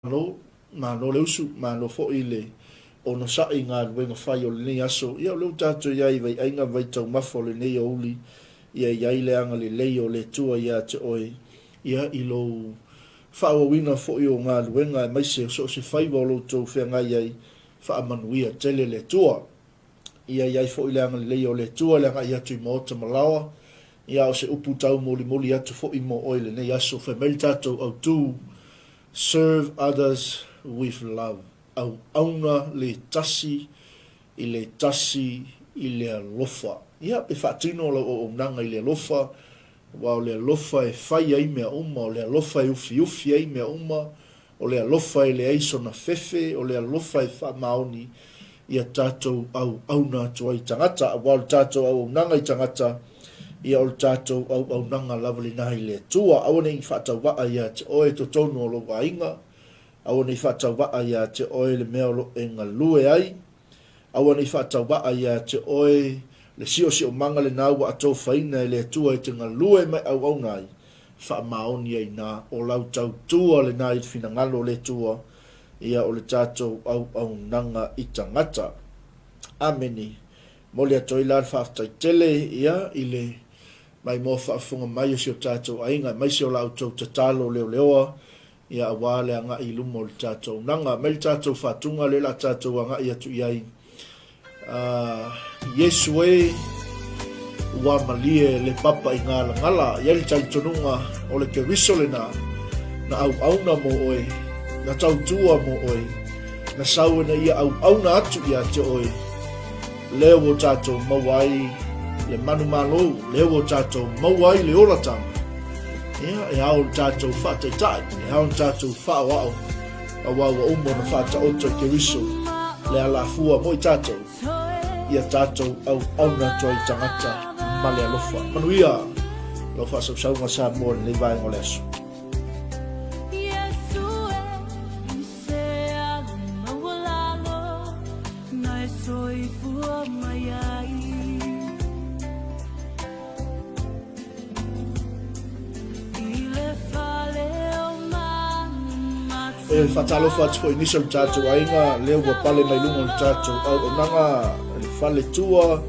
Malo, malo le usu, malo foi le onosai i galuega fai o lenei aso. Ia o lea ua tatou i ai i vaiaiga ma vaitaumafa o lenei aoauli, ia i ai le agalelei o le Atua ia te oe, ia i lou faaauauina foi o galuega aemaise o so o se faiva o lo outou feagai ai, faamanuia tele le Atua. Ia i ai foi le agalelei o le Atua i le agai atu i maota ma laoa, ia a o se upu taumolimoli atu foi mo oe i lenei aso, fai mai le tatou autu, Serve others with love, auauna le tasi i le tasi i le alofa. Ia, pe faatino lau auaunaga i le alofa, aua o le alofa e fai ai mea uma, o le alofa e ufiufi ai mea uma, o le alofa e leai sona fefe, o le alofa e faamaoni ia tatou auauna atu ai i tagata, aua o le tatou auaunaga i tagata, ia o le tatou auaunaga lava lena i le Atua. Aua ne i faatauvaa ia te oe totonu o lou aiga, aua ne i faatauvaa ia te oe le mea o lo o e galue ai, aua ne i faatauvaa ia te oe le siosiomaga lena ua atofaina e le Atua e te galue ma e auauna ai, faamaoni ai ina o lau tautua lena i le finagalo o le Atua, ia o le tatou auaunaga i tagata. Amene. Momoli atu ai la le faafetai tele ia i le maimoa faafofoga mai o si o tatou aiga aemaise o la outou tatalo leoleoa ia aua le agai i luma o le tatou auaunaga. Mai le tatou faatuga lea o le a tatou agai atu i ai. Uh, Iesu e, ua malie le papa i galagala, i ai le talitonuga o le Keriso lena, na auauna mo oe, na tautua mo oe, na sau ina ia auauna atu ia te oe, lea ua tatou maua ai le manumalo, lea ua tatou maua ai le olatanga, ia, e ao le tatou faataitai, e ao le tatou faaoao, aua ua uma ona faataoto e Keriso le alafua mo i tatou, ia tatou auauna atu ai tagata ma le alofa. Manuia lau faasausauga Samoa i lenei vaega o le aso. E faatalofa atu foi i nisi o le tatou aiga lea ua pale mai luga o le tatou auaunaga le faletua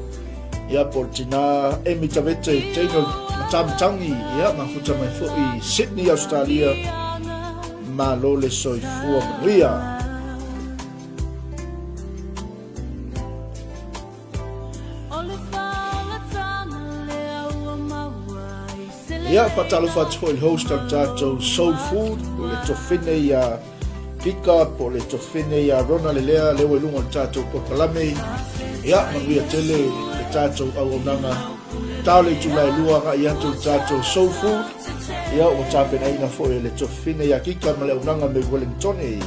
ia po o le tina Emi Tavete Teino Matamatangi ia mafuta mai foi i Sydney Australia malo le soifua manuia. Ia, faatalofa atu foi i le host o le tatou Soul Food, o le tofine ia Pika, po o le tofine ia Rona Lelea, lea ua i luga o le tatou polokalame. Ia, manuia tele le tatou auaunaga. Tao le itula e lua agai atu le tatou Soul Food. Ia, ua tapenaina foi e le tofine ia Kika ma le auaunaga mai Wellingtone.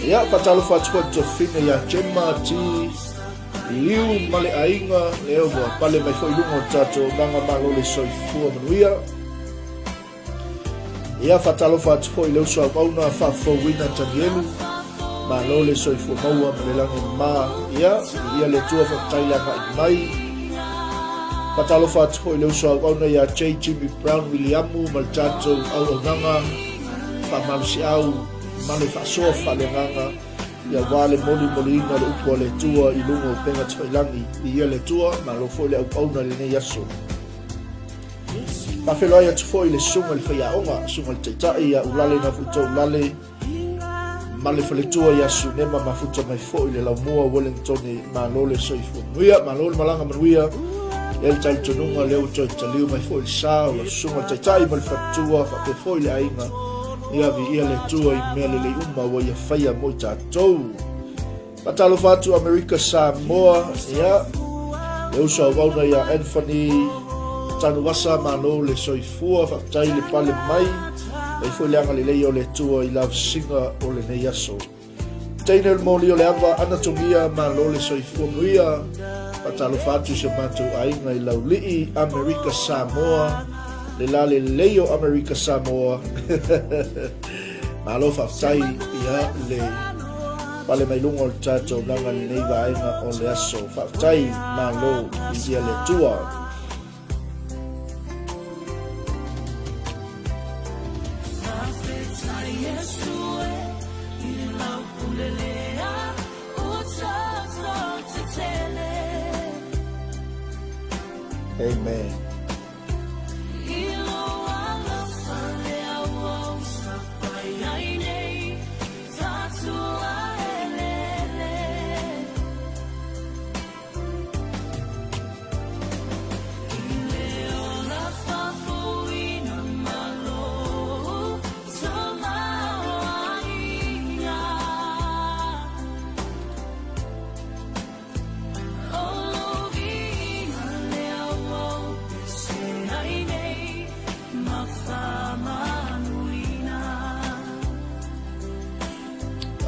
Ia, faatalofa atu foi i le tofine ia Gemma T. Liu ma le aiga, lea ua pale mai foi i luga o le tatou auaunaga malo le soifua manuia. Ia, faatalofa atu foi i le uso auauna faafouina Tanielu, malo le soifua maua ma le lagi ma. Ia, ia le Atua faafetai le agai mai. Faatalofa atu foi i le uso auauna ia J. Jimmy Brown Williamu ma le tatou auaunaga faamalosiau ma le faasoa faaleagaga aua le molimoliina o le upu a le Atua i luga o upega tafailagi. Viia le Atua, malo foi le auauna i lenei aso. Faafeiloai atu foi i le susuga i le faiaoga, susuga i le taitai ia Ulale Nafuito Ulale, ma le faletua ia Sunema Mafuta mai foi le laumua Wellingtone, malo le soifua manuia, malo le malaga manuia. E le talitonuga lea ua toe taliu mai foi le sa o la susuga le taitai ma le faletua faapea foi le aiga. Ia viia le Atua i mea lelei uma ua ia faia mo i tatou. Faatalofa atu Amerika Samoa, ia, le uso auauna ia Anthony Tanuvasa, malo le soifua, faafetai le pale mai, mai foi le agalelei o le Atua i lavasiga o lenei aso. Teine o le moli o le ava, Anatomia, malo le soifua manuia, faatalofa atu i si o matou aiga i Laulii, Amerika Samoa, le la lelei o Amerika Samoa. Malo faafetai ia le pale mai luga o le tatou naga lenei vaega o le aso. Faafetai malo i ia le Atua.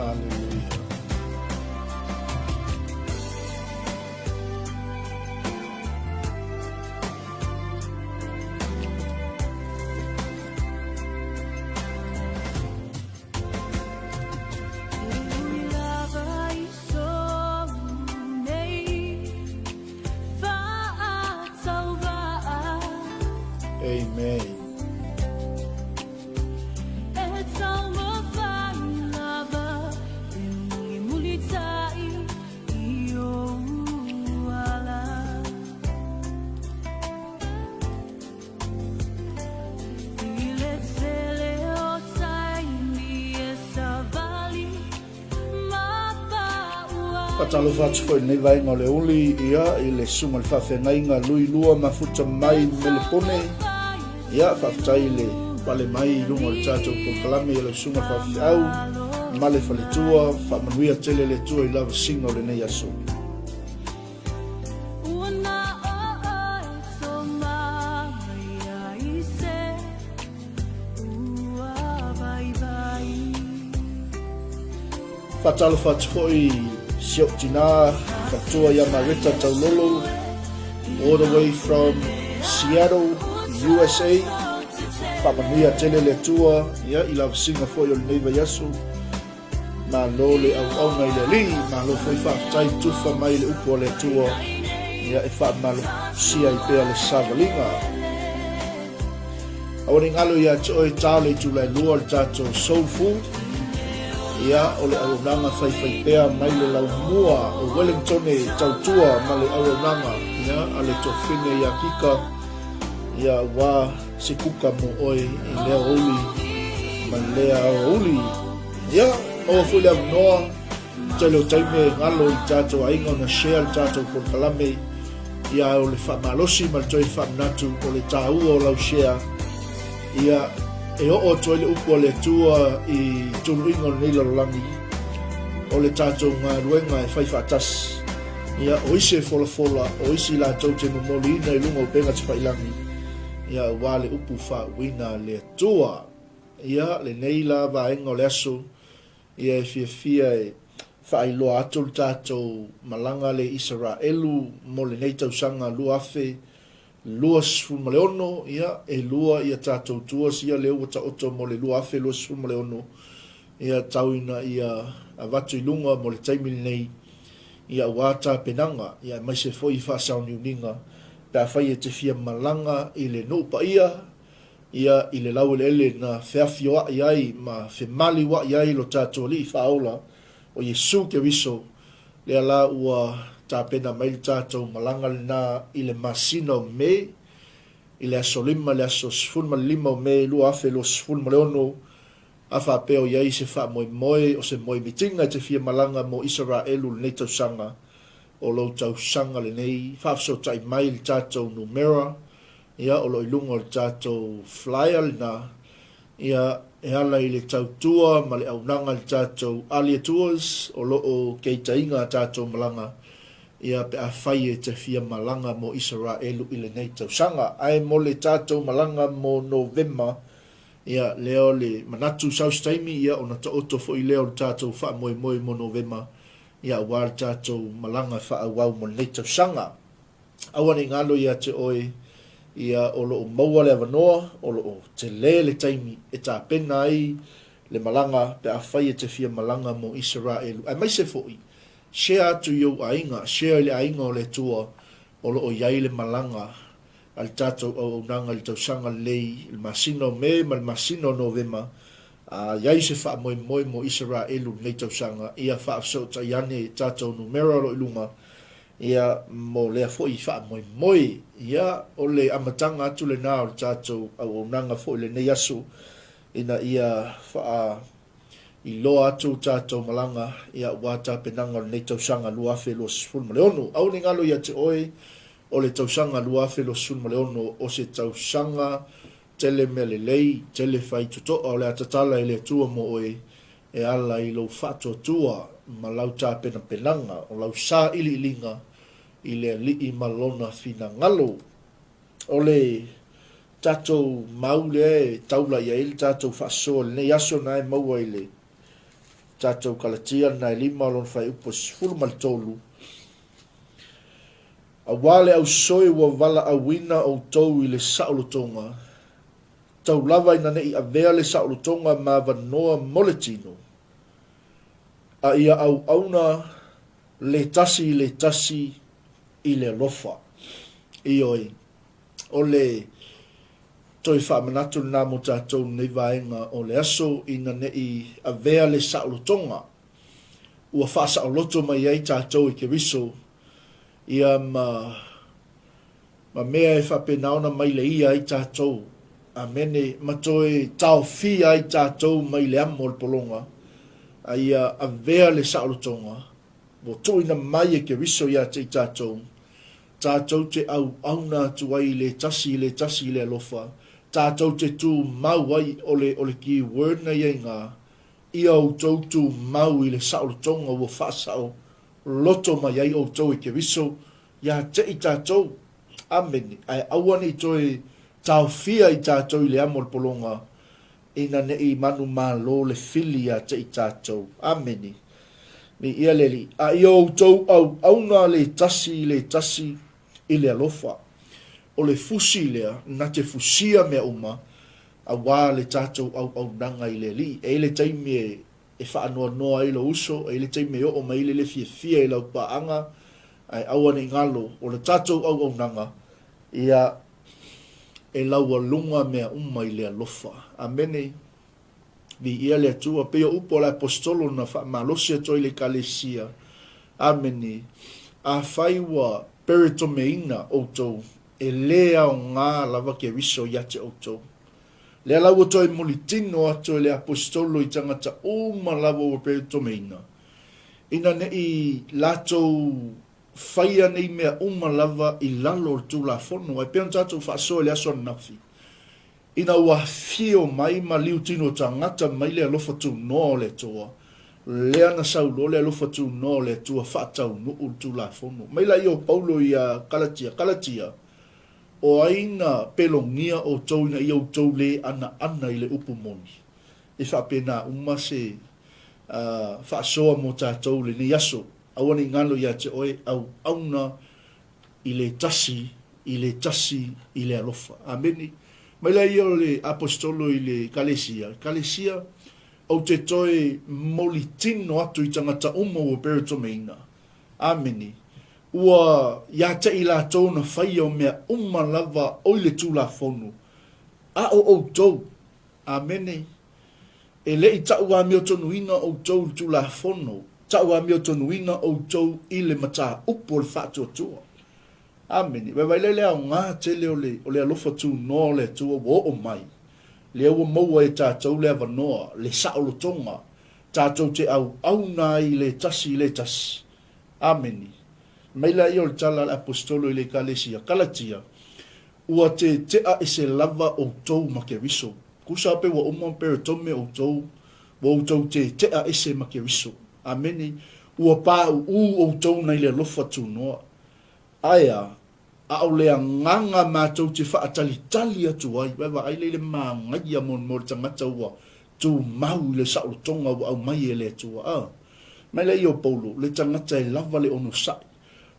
Aleluia. Amen. Faatalofa atu foi i lenei vaega o le uli ia i le susuga i le faafeagaiga Lui Lua Mafuta mai Melepone. Ia, faafetai i le pale mai i luga o le tatou polokalame i lau susuga faafeau ma le faletua. Faamanuia tele le Atua i lavasiga o lenei aso. Faatalofa atu foi i si ou tinā faletua ia Mareta Taulolo, all the way from Seattle, USA. Faamanuia tele le Atua ia, i lavasiga foi o lenei vaiaso. Malo le auauna i le Alii, malo foi faafetai tufa mai le upu a le Atua, ia e faamalosia ai pea le savaliga. Aua ne i galo ia te oe ta o le itula e lua o le tatou soul food. Ia, o le auaunaga faifaipea mai le laumua o Wellingtone tautua ma le auaunaga ia, a le tofine ia Kika, ia ua se kuka mo oe i lea aoauli ma lea aoauli. Ia, maua foi le avanoa, tele o taimi e galo i tatou aiga ona share le tatou polokalame, ia o le faamalosi ma le toe faamanatu o le taua o lau share, ia e oo atu ai le upu a le Atua i tuluiga o lenei lalolagi, o le tatou galuega e fai faatasi. Ia, o isi e folafola, o isi latou te momoliina i luga o upega tafailagi, ia aua le upu faauuina a le Atua. Ia, lenei la vaega o le aso, ia e fiafia e faailoa atu le tatou malaga le Isaraelu mo lenei tausaga 2026, ia, e lua ia tatou tours ia lea ua taoto mo le 2026, ia tau ina ia avatu i luga mo le taimi lenei, ia aua tapenaga, ia aemaise foi faasaoniuniga pe afai e te fia malaga i le nuu paia, ia i le laueleele na feafioai ai ma femaliuai ai lo tatou Alii Faaola o Iesu Keriso, lea la ua tapena mai le tatou malaga lena i le masina o Me, i le aso 5 i le aso 15 o Me 2026, a faapea o i ai se faamoemoe o se moemitiga e te fia malaga mo Isaraelu i lenei tausaga, o lou tausaga lenei, faafesootai mai i le tatou numera, ia, o lo o i luga o le tatou flyer lena, ia, e ala i le tautua ma le auaunaga i le tatou Alia Tours, o lo o keitaina a tatou malaga, ia, pe afai e te fia malaga mo Isaraelu i lenei tausaga. Ae mo le tatou malaga mo Novema, ia, lea o le manatu sau se taimi, ia, ona taoto foi lea o le tatou faamoemoe mo Novema, ia, aua le tatou malaga faaauau mo lenei tausaga. Aua ne i galo ia te oe, ia o lo o maua le avanoa, o lo o tele le taimi e tapena ai le malaga pe afai e te fia malaga mo Isaraelu. Aemaise foi, share atu i ou aiga, share i le aiga o le Atua o lo o i ai le malaga a le tatou auaunaga i le tausaga lelei i le masina o Me ma le masina o Novema, a i ai se faamoemoe mo Isaraelu i lenei tausaga, ia faafesootai ane i tatou numera o lo o i luga, ia, mo lea foi faamoemoe. Ia, o le amataga atu lena o le tatou auaunaga foi i lenei aso, ina ia faailoa atu tatou malaga, ia, aua tapenaga o lenei tausaga 2026. Aua ne i galo ia te oe, o le tausaga 2026 o se tausaga tele mea lelei, tele faitotoa o le a tatala e le Atua mo oe e ala i lou faatuatua ma lau tapenapenaga o lau sailiiliga i le Alii ma Lona finagalo. O le tatou mau lea e taula i ai le tatou faasoa i lenei aso na e maua i le. Tatou Kalatia lena e 5 lona fuaiupu e 13. Aua le ausoe ua valaauina outou i le saolotoga, tau lava ina ne i avea le saolotoga ma avanoa mo le tino, a ia auauna le tasi i le tasi i le alofa. Ioe, o le toe faamanatu lena mo tatou lenei vaega o le aso ina ne i avea le saolotoga ua faasaoloto mai ai tatou e Keriso, ia ma, ma mea e faapena ona maileia ai tatou, amene, ma toe taofia ai tatou mai le amo o le pologa, a ia avea le saolotoga ua tuuina mai e Keriso ia te i tatou, tatou te auauna atu ai i le tasi i le tasi i le alofa, tatou te tumau ai, o le, o le key word na i ai ngā, Ia outou tumau i le saolotoga ua faasao loto mai ai outou e Keriso ia te i tatou. Amene. Ae aua ne i toe taofia i tatou i le amo o le pologa, ina ne i manumalo le fili ia te i tatou. Amene. Miia le Alii. A ia outou auauna le tasi i le tasi i le alofa. O le fusi lea na te fusia mea uma, aua le tatou auaunaga i le Alii. E i ai le taimi e faanoanoa ai lou uso, e i ai le taimi e oo mai ai le le fiafia i lau paaga, ae aua ne i galo, o le tatou auaunaga, ia, e laualuga mea uma i le alofa. Amene. Viia le Atua. Pei o upu a le Aposetolo na faamalosi atu ai i le Ekalesia. Amene. Afai ua peretomeina outou, E lē aoga lava Keriso ia te outou. Lea la ua toe mulitino atu e le Aposetolo i tagata uma lava ua peretomeina, ina ne i latou faia nei mea uma lava i lalo o le Tulafono. Ae pei ona tatou faasoa i le aso ananafi, Ina ua afio mai ma liutino tagata mai le alofa tunoa o le Atua, lea na sau loa le alofa tunoa o le Atua faataunuu le Tulafono. Mai laia o Paulo ia Kalatia, Kalatia, o ai na pelogia outou ina ia outou le anaana i le upu moni? E faapena uma se faasoa mo tatou i lenei aso. Aua ne i galo ia te oe, auauna i le tasi, i le tasi, i le alofa. Amene. Mai lea ia o le Aposetolo i le Ekalesia, Ekalesia, ou te toe molitino atu i tagata uma ua peretomeina. Amene. Ua ia te i latou na faia o mea uma lava o i le Tulafono, a o outou. Amene. E le i tauamiotonuina outou i le Tulafono, tauamiotonuina outou i le mataupu o le faatuatua. Amene. Vaivai lea i le aoga tele o le, o le alofa tunoa o le Atua ua oo mai, lea ua maua e tatou le avanoa, le saolotoga, tatou te auauna ai i le tasi i le tasi. Amene. Mai laia o le tala a le Aposetolo i le Ekalesia, Kalatia, Ua tetea ese lava outou ma Keriso. Tusa pe ua uma peretome outou, ua outou tetea ese ma Keriso. Amene. Ua pāuū outou nai le alofa tunoa. Aea, a o le agaga matou te faatalitali atu ai, vaevaai lea i le manaia mo mo le tagata ua tumau i le saolotoga ua aumai e le Atua. A. Mai lea i o Paulo, le tagata e lava le onosai.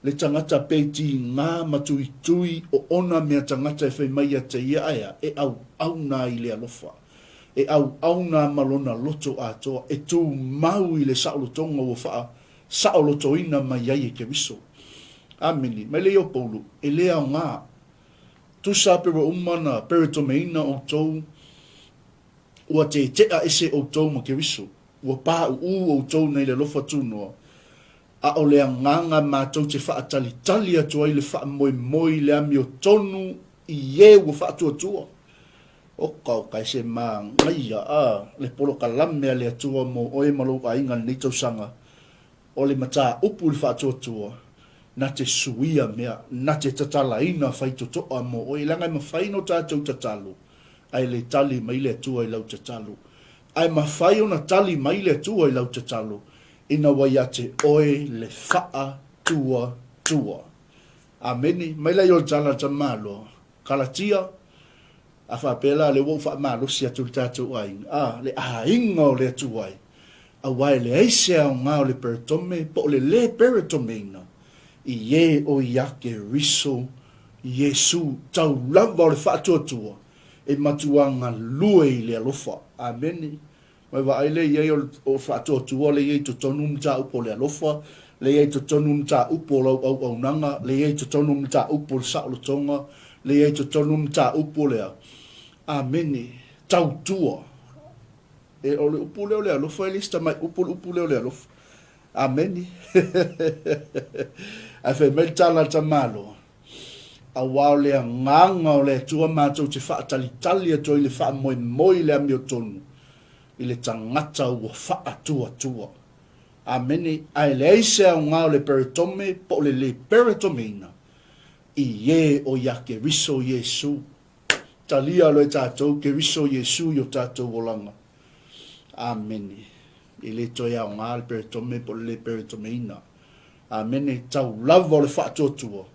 Le tagata pe tigā ma tuitui o ona mea tagata e fai mai ia te ia aea, e auauna ai i le alofa. E auauna ma lona loto atoa, e tumau i le saolotoga ua faa saolotoina mai ai e Keriso. Amene. Mai lea o Paulo, e le aoga. Tusa pe ua uma na peretomeina outou, ua tetea ese outou ma Keriso, ua pāuū outou nei le alofa tunoa, A o le agaga matou te faatalitali atu ai le faamoemoe i le amiotonu i e ua faatuatua. Oka oka e se manaia a le polokalame a le Atua mo oe ma lou aiga i lenei tausaga, o le mataupu i le faatuatua, na te suia mea, na te tatalaina faitotoa mo oe, leaga e mafai no tatou tatalo, ae le tali mai le Atua i lau tatalo. Ae mafai ona tali mai le Atua i lau tatalo, Ina ua ia te oe le faatuatua. Amene. Mai la i o le tala a le Tamamaloa, Kalatia, a faapea la lea ua ou faamalosi atu i le tatou aiga, a, le aiga o le Atua e. Aua e leai se aoga o le peretome po o le lē peretomeina i ē o ia Keriso Iesu tau lava o le faatuatua e matua galue i le alofa. Amene. Mai vaai lea i ai o le faatuatua lea i ai i totonu mataupu o le alofa, lea i ai i totonu mataupu o lau auaunaga, lea i ai i totonu mataupu o le saolotoga, lea i ai i totonu mataupu o le a? Amene. Tautua. E, o le upu lea o le alofa, e le se tamai upu le upu lea o le alofa. Amene. Ae fai mai le tala a le tamaloa, aua o le agaga o le Atua matou te faatalitali atu ai i le faamoemoe i le amiotonu i le tagata ua faatuatua. Amene. Ae leai se aoga o le peretome po o le lē peretomeina i ē o ia Keriso Iesu. Talia loa e tatou Keriso Iesu i o tatou olaga. Amene. E le toe aoga le peretome po o le lē peretomeina. Amene. Tau lava o le faatuatua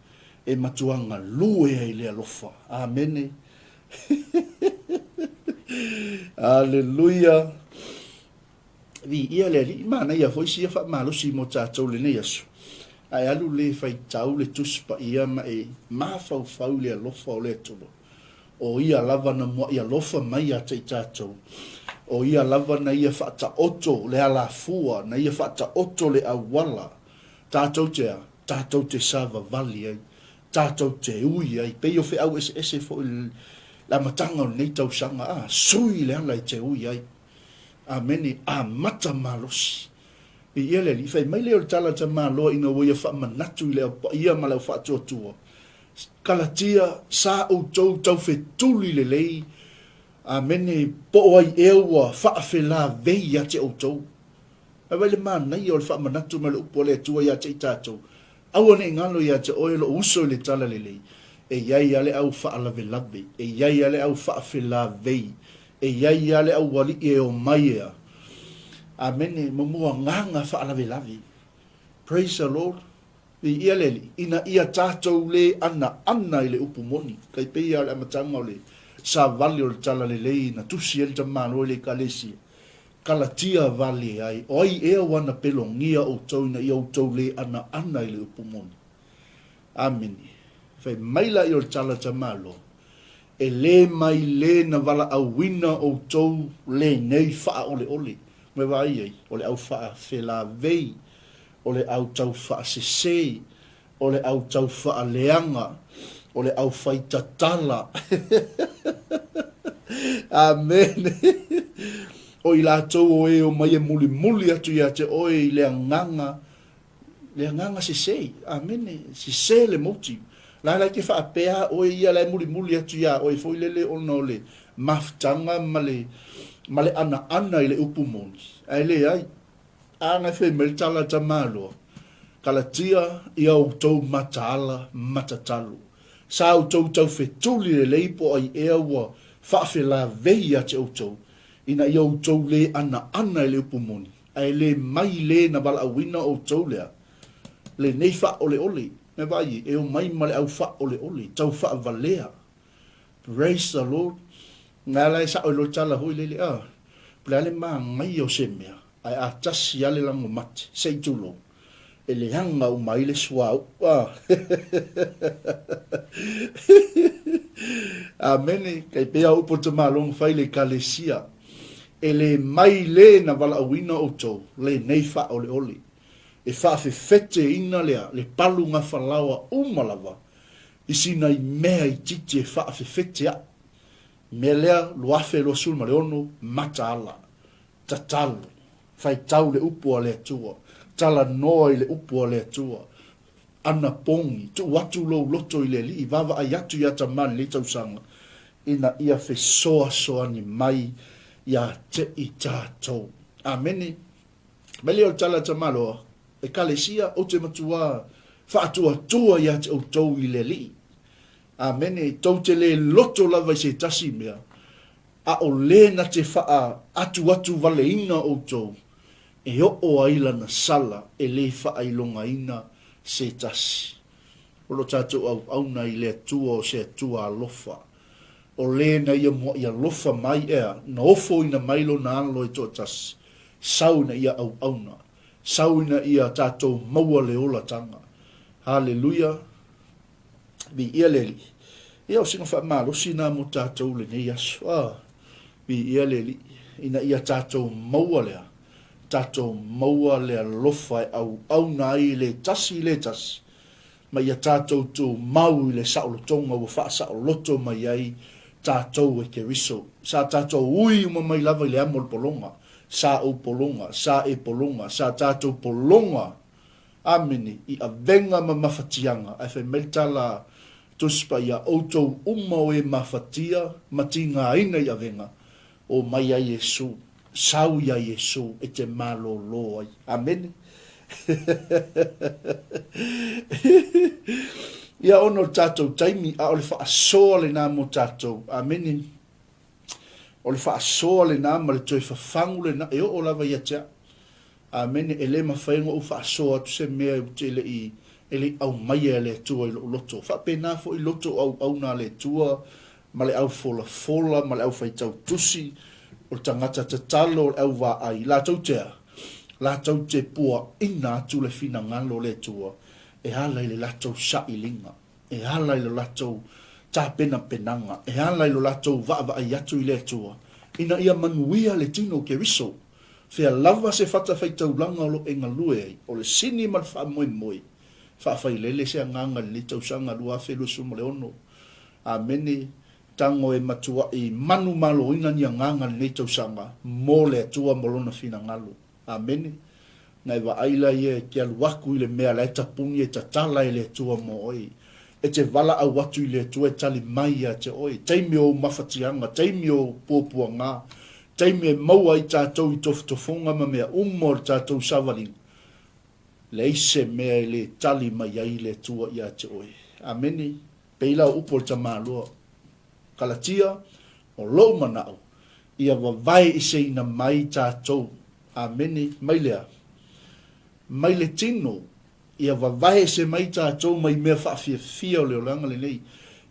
e matua galue ai le alofa. Amene. Aleluia. Viia le Alii. Manaia foi sia faamalosi mo tatou lenei aso. Ae alu le faitau le Tusi Paia ma e mafaufau i le alofa o le Atua. O Ia lava na muaʻi alofa mai ia te i tatou. O Ia lava na Ia faataoto le alafua, na Ia faataoto le auala tatou te a? Tatou te savavali ai, tatou te ui ai. Pei o feau eseese foi i le amataga o lenei tausaga, a, sui le ala e te ui ai. Amene, amata malosi. Viia le Alii. Fai mai lea o le tala a Tamaloa ina ua ia faamanatu i le Au Paia ma le Au Faatuatua, Kalatia, sa outou taufetuli lelei, amene, po o ai ea ua faafelavei ia te outou. Ae vaai le manaia o le faamanatu mai o le upu a le Atua ia te i tatou, Aua ne i galo ia te oe lou uso i le talalelei, e i ai lava le au faalavelave, e i ai lava le au faafelavei, e i ai lava le aualii e omai e a. Amene, mo agaga faalavelave. Praise the Lord. Viia le Alii, ina ia tatou le anaana i le upu moni, kai pei lava o le amataga o le savali o le talalelei na tusi ai le tamaloa i le Ekalesia, Kalatia vale ai, o ai ea ua na pelogia outou ina ia outou le anaana i le upu moni? Amene. Fai mai la ia o le tala tamaloa, E lē mai lē na valaauina outou lenei faaoleole. Mai vaai ai, o le au faafelavei, o le au tau faasese, o le au tau faaleaga, o le au fai tatala. Amene. O i latou o e omai e mulimuli atu ia te oe i le agaga, le agaga sese. Amene. Sese le motive. La la e te faapea oe ia la e mulimuli atu iā oe foi lele ona o le mafutaga ma le, ma le anaana i le upu moni. Ae leai. A na fai mai le tala a Tamaloa, Kalatia ia outou mataala matatalo. Sa outou taufetuli lelei po ai ea ua faafelavei ia te outou, ina ia outou le anaana i le upu moni, ae le mai le na valaauina outou lea, lenei faaoleole. Me vaai e, e omai ma le au faaoleole, tau faavalea. Praise the Lord. Nga la e sao i lo tala foi lele, ah, po le a le manaia o se mea, ae a tasi lava le lago mate, se i tulou, e leaga uma ai le suauu. Ah. Amene. Kai pei a upu o le tamaloga fai le Ekalesia, e le mai le na valaauina outou lenei faaoleole, e faafefeteina lea le palu gafalaoa uma lava i sina i mea itiiti e faafefete aʻu. Mea lea, 2026, mataala. Tatalo. Faitau le upu a le Atua. Talanoa i le upu a le Atua. Anapogi. Tuu atu lou loto i le Alii, vaavaai atu ia Tama lenei tausaga, ina ia fesoasoani mai ia te i tatou. Amene. Mai lea o le tala a Tamaloa, Ekalesia, ou te matua faatuatua ia te outou i le Alii. Amene, tou te le loto lava i se tasi mea, a o le na te faaatuatu valeina outou, e oo ai lana sala e le faailogaina se tasi. O lo tatou auauna i le Atua o se Atua alofa. O le na ia muaʻi alofa mai ea, na ofoina mai lona Alo e toatasi. Sau ina ia auauna. Sau ina ia tatou maua le olataga. Haleluia! Viia le Alii. Ia o sina faamalosi na mo tatou lenei aso. Ah, viia le Alii. Ina ia tatou maua lea, tatou maua le alofa e auauna ai le tasi i le tasi, ma ia tatou tumau i le saolotoga ua faasaoloto mai ai tatou e Keriso. Sa tatou ui uma mai lava i le amo o le pologa, sa ou pologa, sa e pologa, sa tatou pologa Amene, i avega ma mafatiaga, ae fai mai le tala a Tusi Paia, Outou uma o e mafatia ma tigaina i avega, omai ia Iesu, sau ia Iesu e te malōlō ai. Amene. Ia ona o le tatou taimi, a o le faasoa lena mo tatou. Amene. O le faasoa lena ma le toe fafagu lena e oo lava ia te au. Amene, e le mafai ona ou faasoa atu se mea ou te le i, e le i aumaia e le Atua i lou loto. Faapena foi loto o auauna a le Atua ma le au folafola ma le au faitau tusi, o le tagata tatalo, o le au vaai, latou te a? Latou te puaina atu le finagalo o le Atua e ala i le latou sailiga. e ala i lo latou tapenapenaga, e ala i lo latou vaavaai atu i le Atua, ina ia manuia le tino o Keriso. Fea lava se fatafaitaulaga o lo o e galue ai, o le sini ma le faamoemoe, faafailele se agaga i lenei tausaga 2026. Amene. Tago e matuai manumaloina ni agaga i lenei tausaga mo le Atua ma Lona finagalo. Amene. Na e vaai la ia e te alu atu i le mea la e tapuni e tatala e le Atua mo oe. E te valaau atu i le Atua e tali mai ia te oe. Taimi o ou mafatiaga, taimi o ou puapuaga, taimi e maua ai tatou i tofotofoga ma mea uma o le tatou savaliga, leai se mea e le tali mai ai le Atua ia te oe. Amene. Pei la o upu a le tamaloa. Kalatia, o lou manao, ia vavae eseina mai tatou, amene, mai le a? Mai le tino, ia vavae ese mai tatou mai mea faafiafia o le olaga lenei,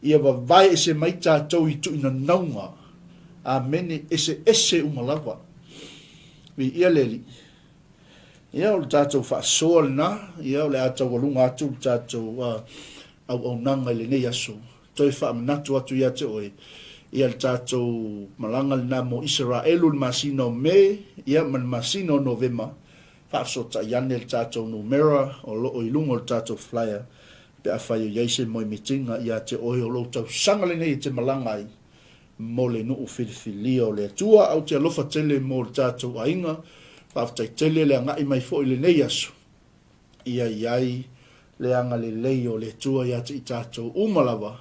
ia vavae ese mai tatou i tuuinanauga, amene, eseese uma lava. Viia le Alii. Ia, o le tatou faasoa lena, ia, o le a taualuga atu le tatou uh, auaunaga i lenei aso. Toe faamanatu atu ia te oe, ia le tatou malaga lena mo Isaraelu i le masina o Me, ia ma le masina o Novema, faafesootai ane le tatou numera o lo o i luga o le tatou flyer pe afai o i ai se moemitiga ia te oe o lou tausaga lenei e te malaga ai mo le nuu filifilia o le Atua. Ou te alofa tele mo le tatou aiga, faafetai tele le agai mai foi i lenei aso. Ia i ai le agalelei o le Atua ia te i tatou uma lava,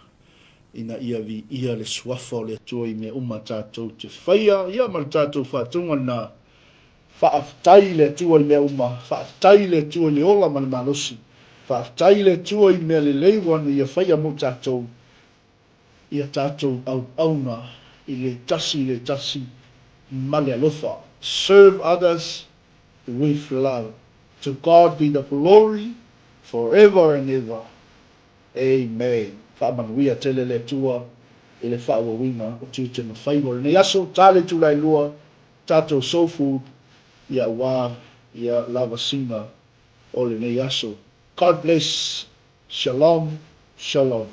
ina ia viia le Suafa o le Atua i mea uma tatou te faia, ia ma le tatou faatuga lena. Faafetai i le Atua i mea uma, faafetai i le Atua i le ola ma le malosi, faafetai i le Atua i mea lelei ua ana Ia faia mo tatou, ia tatou auauna i le tasi i le tasi ma le alofa. Serve others with love. To God be the glory forever and ever. Amen. Faamanuia tele le Atua i le faaauauina o tiute ma faiva o lenei aso. Ta le itula e lua, tatou soul food, ia aua ia lavasiga o lenei aso. God bless. Shalom. Shalom.